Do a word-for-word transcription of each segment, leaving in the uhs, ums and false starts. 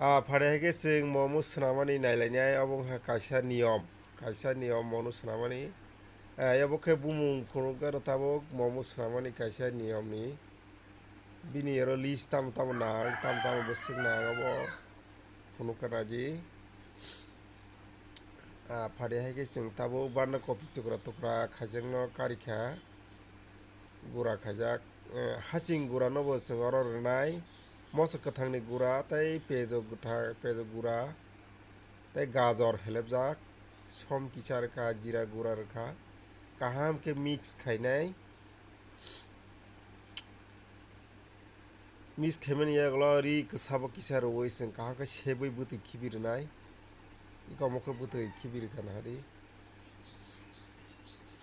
Ah, phare hai khe chwng momo swnamani nailainai, obo wngkha kaisa niyom, kaisa niyom momo swnamani. Eh, abo khe bumung phunukgano tabuk momo swnamani kaisa niyomni. Bini oro list tamo tamo nang, tamo tamo bwswk nang abo phunukgana di. Ah, phare hai khe chwng tabuk banna kopi tukra tukra khaijakno karikha. Gura khaijak, eh, hasing gurano bo chwng oro rwnai. Moso kwthangni gura tei pejo kwthang, pejo gura tei gajor helepjak. Som kisa rwkha, jira gura rwkha. Kaham khe mix khainai. Mix khaimani yagulo ri kwsabo kisa rwui chwng kaham khe sebui bwtwi khibi rwnai. Iko omo khe bwtwi khibi rwkha nahadi.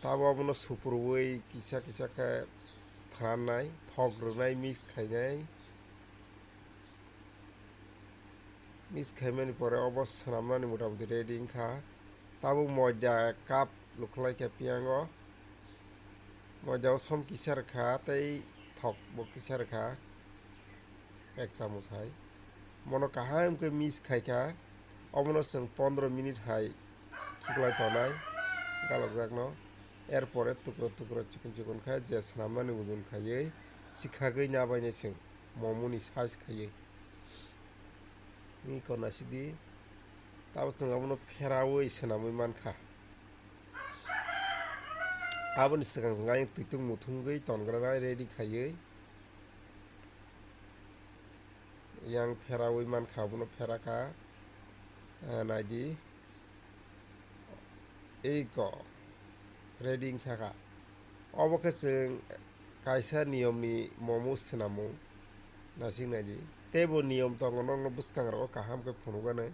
Tabo abono supurwi kisa kisa khe phrannai, thok rwnai, mix khainai. Mix khaimani pore obo swnamnani motamuti ready wngkha. Tabuk moida cup lukhlai kha piyango. Moida o som kisa rwkha tei thok bo kisa rwkha. Ek chamuch hai. Mono kaham khe mix khai kha. Omono chwng pondro minute hai khiklai tonai galokjakno. Er pore tukro tukro chikon chikon khe je swnamnani ujun khaiwi sikhagwi nabainai chwng momoni size khaiwi. Ni kona sidi tabo chwng abono pherawi swnamwi mankha. Aboni swkang swkang ayang twitung muthungwi tongranai ready khaiwi. Yang pherawi mankha, abono pherakha. Eh, naidi. Eiko. Ready wngthakha. Obo khe chwng kaisa niyomni momo swnamung. Naisik naidi. Teibo niyom tongo nokno bwskangrogo kaham khe phunukgani.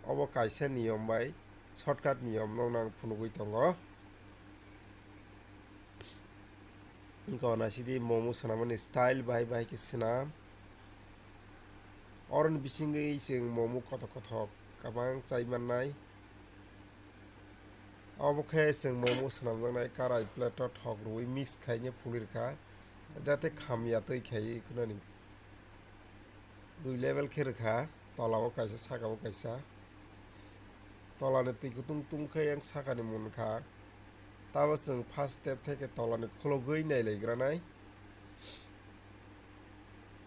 Obo kaisa niyom bai shortcut niyom nokno ang phunugwi tongo. Wngkha o naisidi momo swnamani style bahai bahai khe swnam. Oroni bisingwi chwng momo kothok kothok kwbang chai mannai. Obo khe chwng momo swnamjaknai karai plate o thok rwui mix khaina phunui rwkha, jate khamya twi khaiwi khwnani. Dui level khe rwkha, tola o kaisa, saka o kaisa. Tola ni twi kutung tung khe yang saka ni munkha. Tabo chwng first step theke tola ni khulogwi nailai granai.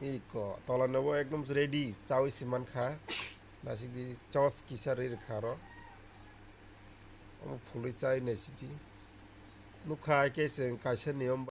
Iko tola ni bo ekdom ready chawi se mankha. Naisik di chos kisa ri rwkha aro. Omo phulwi chai naisidi. Nukha hai khe chwng kaisa niyom.